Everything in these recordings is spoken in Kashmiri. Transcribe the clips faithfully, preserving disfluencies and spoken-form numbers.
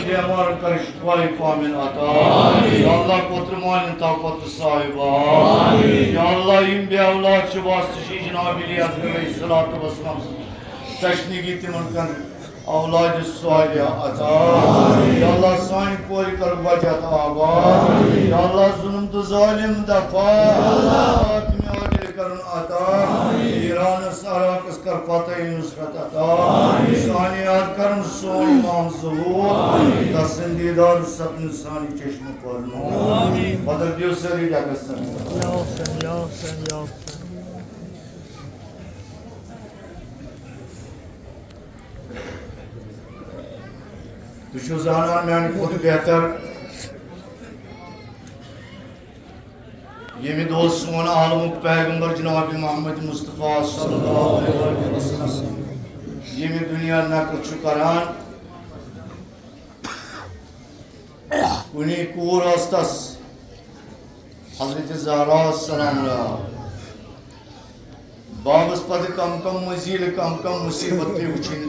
بیمارن کر شفای کامل عطا۔ یا اللہ، پتر مالن تھاو پتر صاحبہ۔ یا اللہ، یم بے اولاد چھ، واسطہ چھ جناب الیاس علیہ الصلوۃ والسلام سٕنٛز تشنگی تمن کر اولاد صالحہ عطا۔ یا اللہ، سانہِ کورِ کر وجہ تہٕ آباد۔ یا اللہ، ظلم تہٕ ظالم دفع۔ حاکم عادل کرن عطا۔ ایرانس عراقس کر فتح نصرت عطا۔ سانہِ یاد کرن سون امام ظہور۔ تسندیدار سپن سانہِ چشم پرنو۔ بدل دیو سٲری ڈکس سن۔ یا حسین، یا حسین، یا حسین۔ تُہۍ چھِو زانان میانہِ کھۄتہٕ بہتر، ییٚمہِ دۄہ سون عالمُک پیغمبر جناب محمد مصطفیٰ صلی اللہ علیہ وسلم ییٚمہِ دُنیا نقل چھُ کران، کُنی کوٗر ٲس تس، حضرت زہرا سلام اللہ۔ بابس پتہٕ کم کم مزیل، کم کم مصیبت پیٚیہِ وٕچھِنۍ۔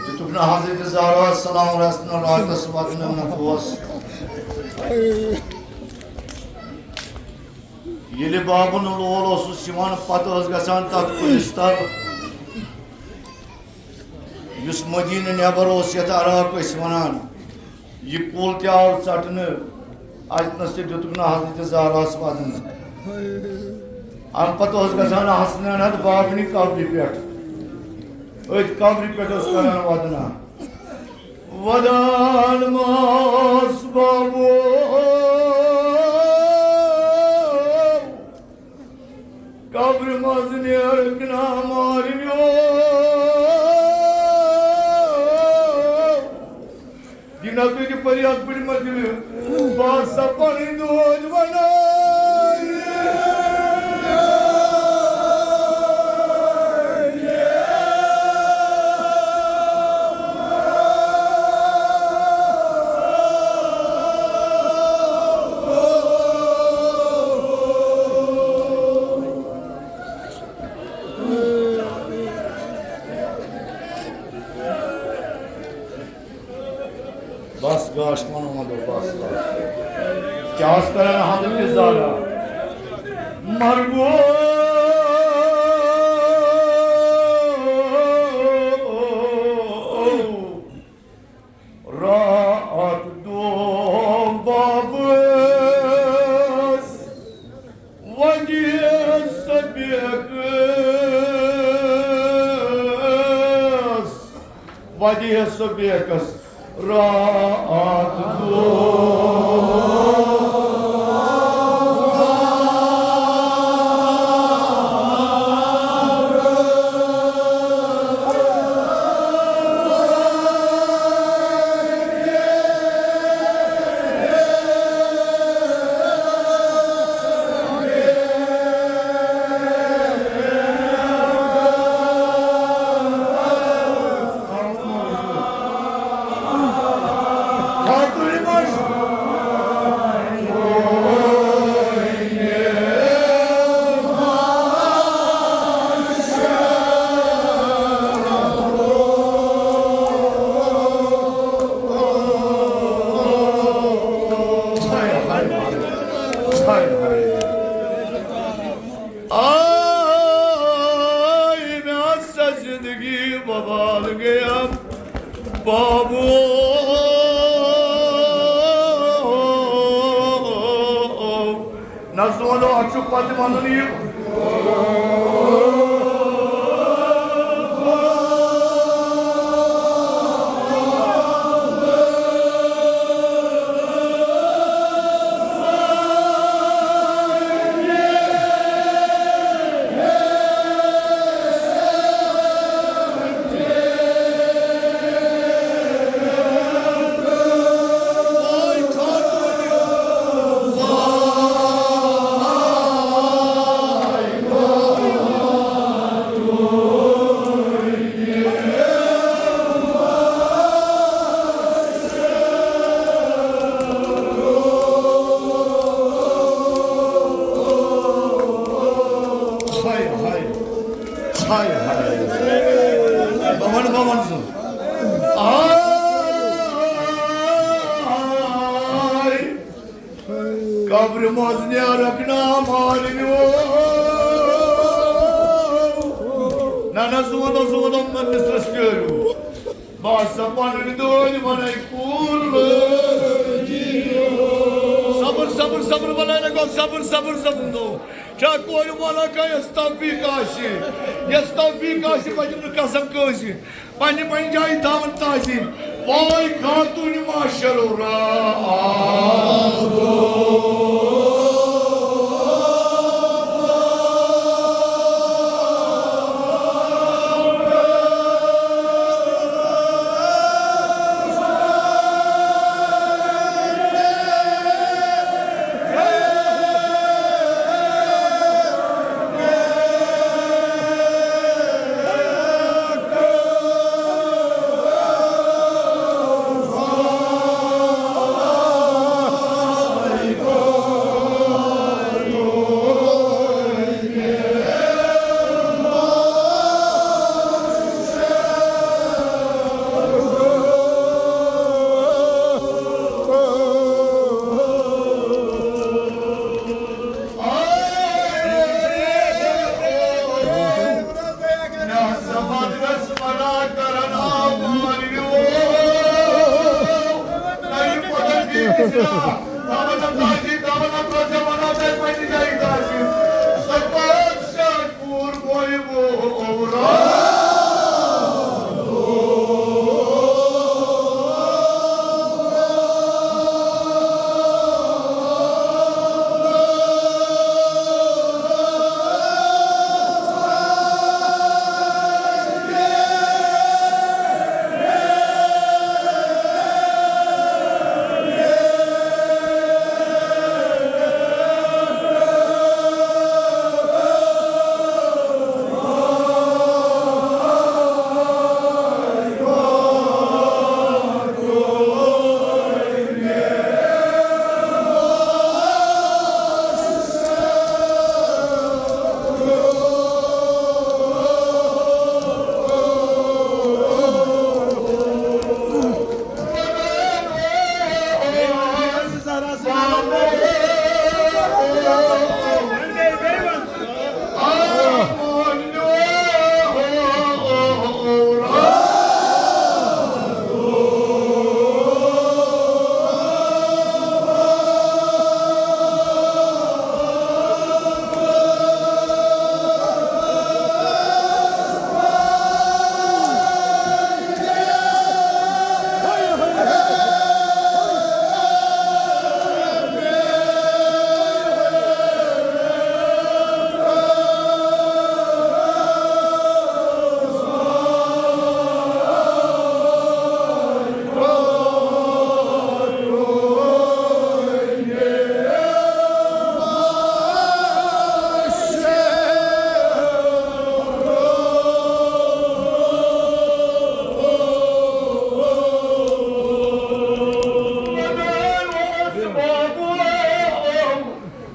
دِتُکھ نہٕ حضرت زہرا سلام اللہ راتس واتنہٕ نہ دۄہس۔ ییٚلہِ بابُن لول اوسُس یِوان، پتہٕ ٲس گژھان تتھ کُلِس تل، یُس مدینہٕ نٮ۪بر اوس، یتھ عراق ٲسۍ ونان۔ یہِ کُل تہِ آو ژٹنہٕ، اتنس تہِ دِتُکھ نہٕ حضرت زہراہس ودنہٕ۔ امہِ پتہٕ اوس گژھان حسنین ہتھ بابنہِ قبرِ پٮ۪ٹھ، أتھۍ قبرِ پٮ۪ٹھ اوس کران ودنہ۔ ودان ماس بابو، قبرِ منٛز نیرکھ نا مارِ میون۔ یہِ نہ تُہۍ تہِ فریاد پٲٹھۍ مہ دِلہِ، بہٕ ہسا پنٕنۍ دود ونان۔ بس گاش پانہٕ وَنو، بس، بس۔ کیٛاہ ٲس کران حضرت زہرا؟ مرگو راتھ دۄہ بابس وجہ سبیکس، وجہ سبیکس راتھ دۄہ۔ آے مےٚ ہسا زندگی وبال گٔیَم بابو۔ نہ زونو، اَتھ چھُ پتہٕ وَنُن یہِ۔ قبرِ منٛز نیرکھ نا مالِنیو۔ نہ، نہ، زوٗنو، زوٗنو مٔنٛزِس رٔژھۍ پیٲرِو۔ بہٕ ہسا پنٕنۍ دٲدۍ وَنَے کُل۔ صبر، صبر، صبر، وَنَے نہ گوٚو، صبر، صبر، صبر گوٚو۔ چا کورِ وَنان کانٛہہ یَس توفیٖق آسہِ، یَس توفیٖق آسہِ، بہٕ دِمہٕ نہٕ قسم کٲنٛسہِ۔ پننہِ پننہِ جایہِ تھاوان تعظیٖم۔ واے خاتوٗنِ معاشر و رعایا۔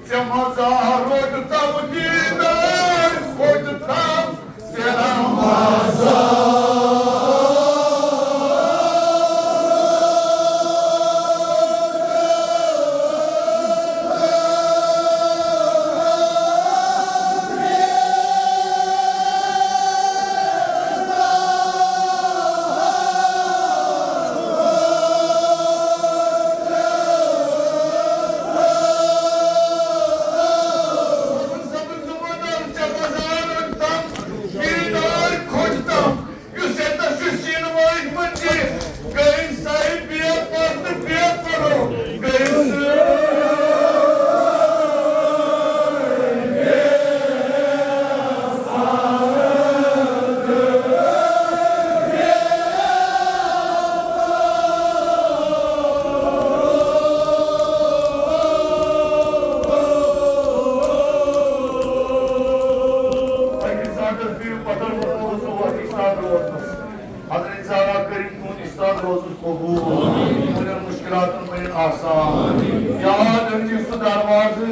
ژےٚ مزار روٚٹ تَو دیٖدار، کوٚٹ تَو ژےٚ مزار۔ حضرت زہرا کٔرِن تُہُنٛد اِستاد روزُن قبوٗل، تُہٕنٛدٮ۪ن مُشکِلاتَن بَنن آسان۔ یاد أنۍ زِ سُہ دروازٕ،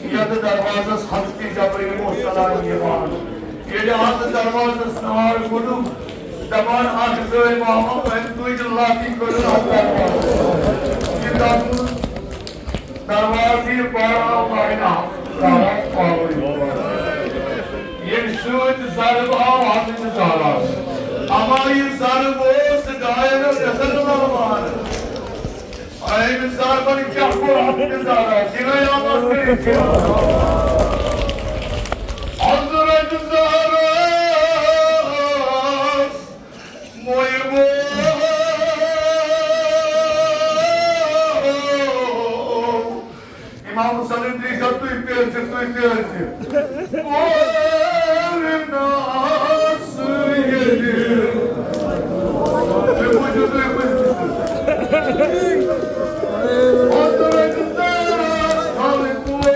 یَتھ دروازَس حضرت جبرائیل علیہ السلام یِوان۔ ییٚلہِ اَتھ دروازَس نار گوٚنڈُکھ، دَپان اَکھ زٲلۍ محمد، أمۍ تُج لاٹھی کٔڑٕن اَتھ دروازَس۔ یہِ دَپُن دروازٕ یہِ پران لاینہ، دروازٕ پاوٕے یوت۔ ییٚمہِ سۭتۍ ضرب آو حضرت زہراہَس۔ اما یہِ ضرب اوس ڈاین گژھن لَلوان۔ أمۍ ضربن کیٛاہ کوٚر حضرت زہراہَس؟ یہِ گٔے آواز کٔرِتھ۔ حضرت زہراہَس مویہِ گوٚو۔ امام حسین تریشا تُہۍ پیٲرزِ، تُہۍ پیٲرزِ۔ کورِ ناس ییٚلہِ۔ تُہۍ بوٗزِو، تُہۍ بوٗزِو۔ حضرت زہرا خلق گوٚو۔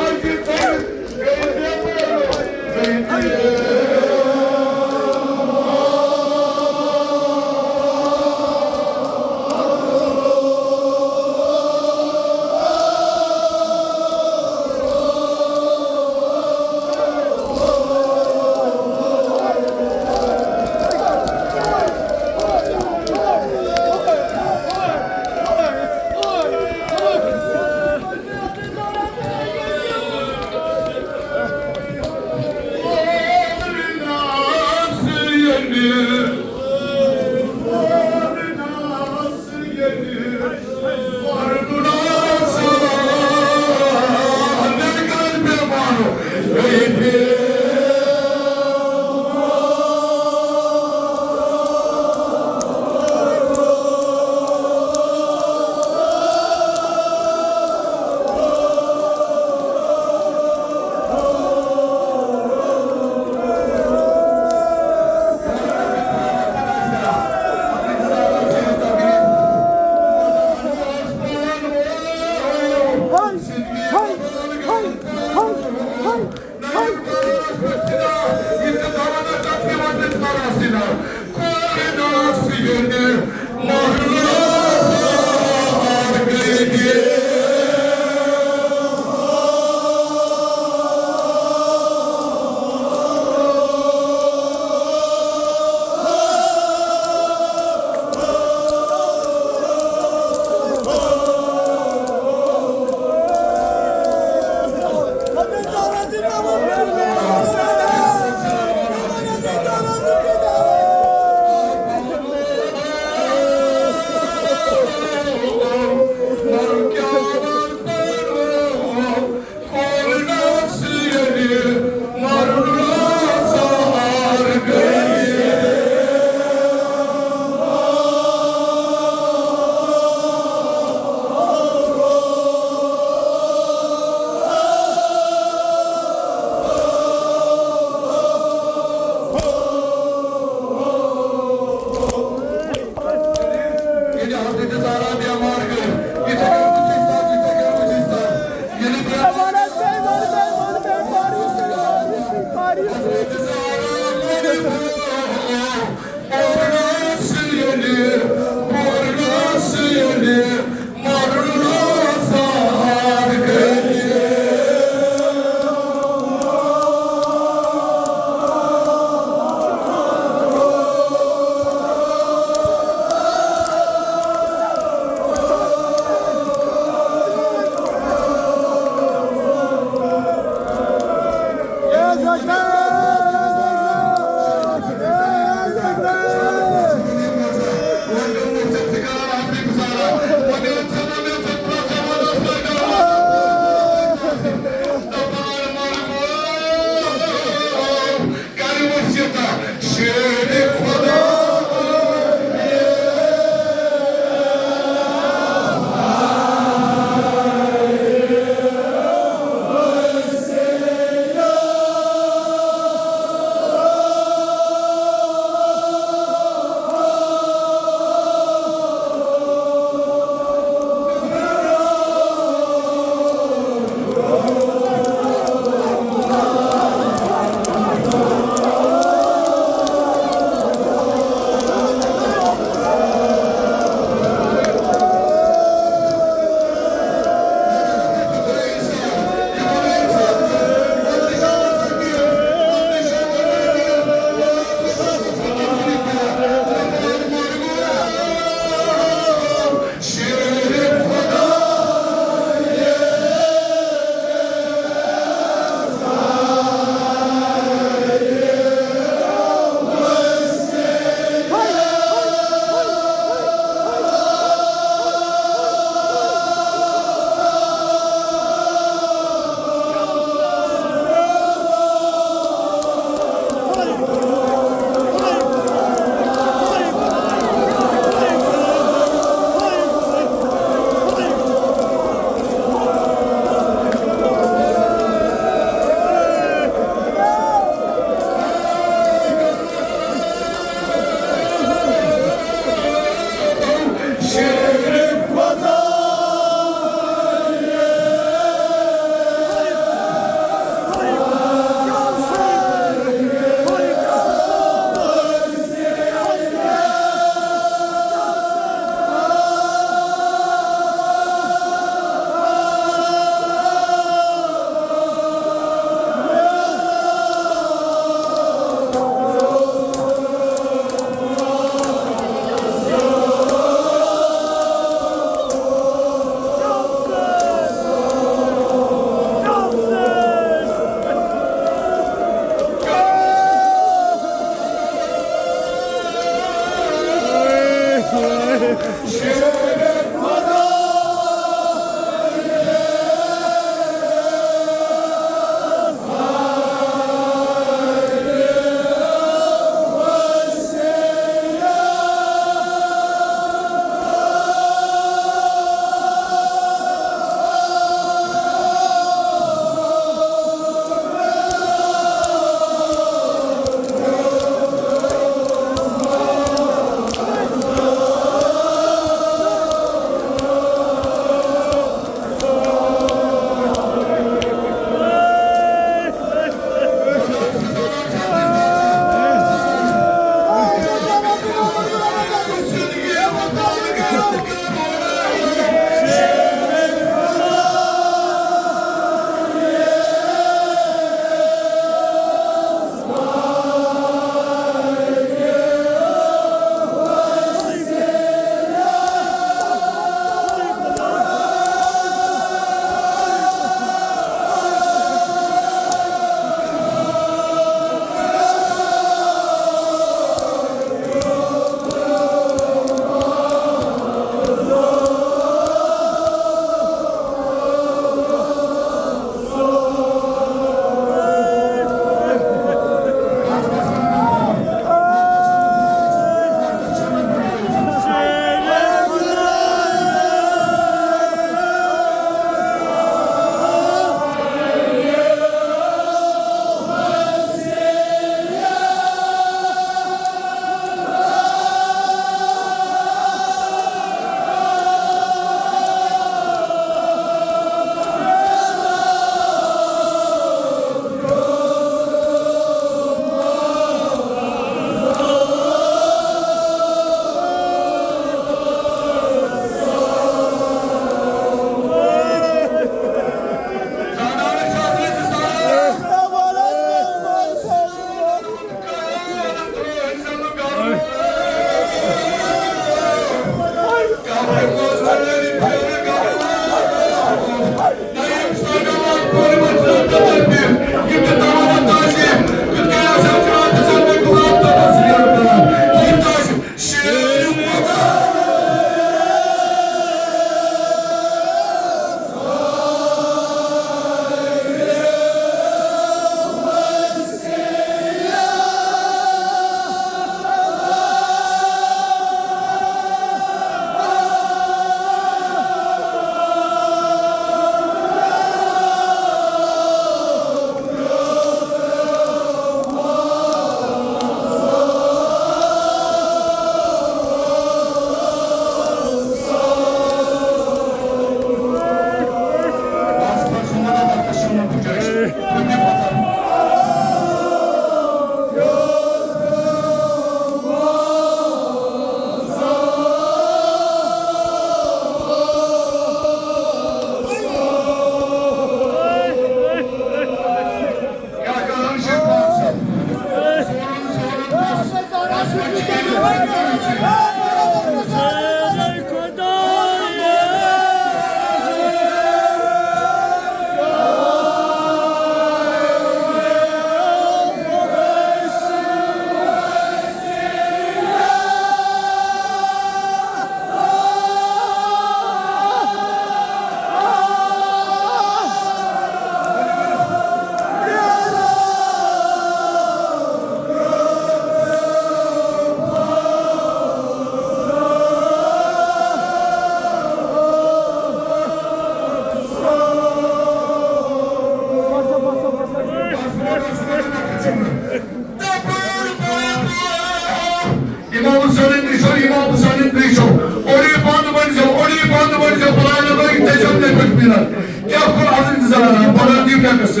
امام حسین نشو، امام حسین نشو، اوڑی بند بن جاؤ، اوڑی بند بن جاؤ، بلائے لگو، انتظام نہیں کچھ بھی نہ۔ کیا کوئی حضرت زہرا، بڑا دیو کیا کسر؟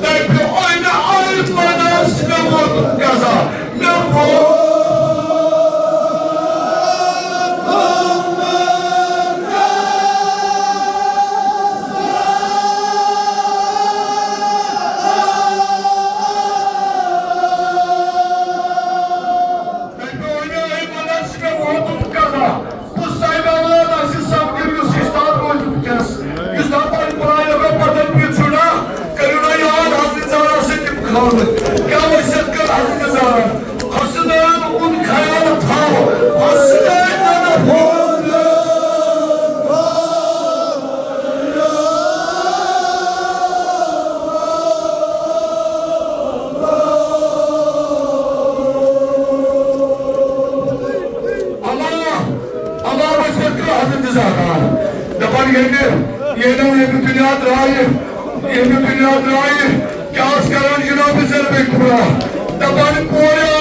تۄہہِ پیوٚو أمۍ آیت منٛز مےٚ ووت قضا، مےٚ ووت۔ تۄہہِ پیوٚو أمۍ آیت منٛز مےٚ ووت قضا۔ بہٕ صاحب اولاد آسہِ سمکھُن، یُس اُستاد روزِ وٕنکیٚس، یُس دپان پرٛانیو مےٚ پتن پیٚٹھ چھُ نا، کٔرِو نا یاد حضرت زہرا سۭتۍ تِم خانہٕ۔ کیٛاہ وصیت کٔر حضرت زہرا؟ حسنین ہُنٛد خیال تھاو، حسنین نہ پھول۔ اللہ، اللہ وسیع کٔر حضرت زہرا۔ دپان ییٚلہِ، ییٚلہِ ییٚمہِ دُنیا درٛایہِ، ییٚمہِ دُنیا درٛایہِ، کیٛاہ ٲس کران جناب زینب کبریٰ؟ دپان کورِ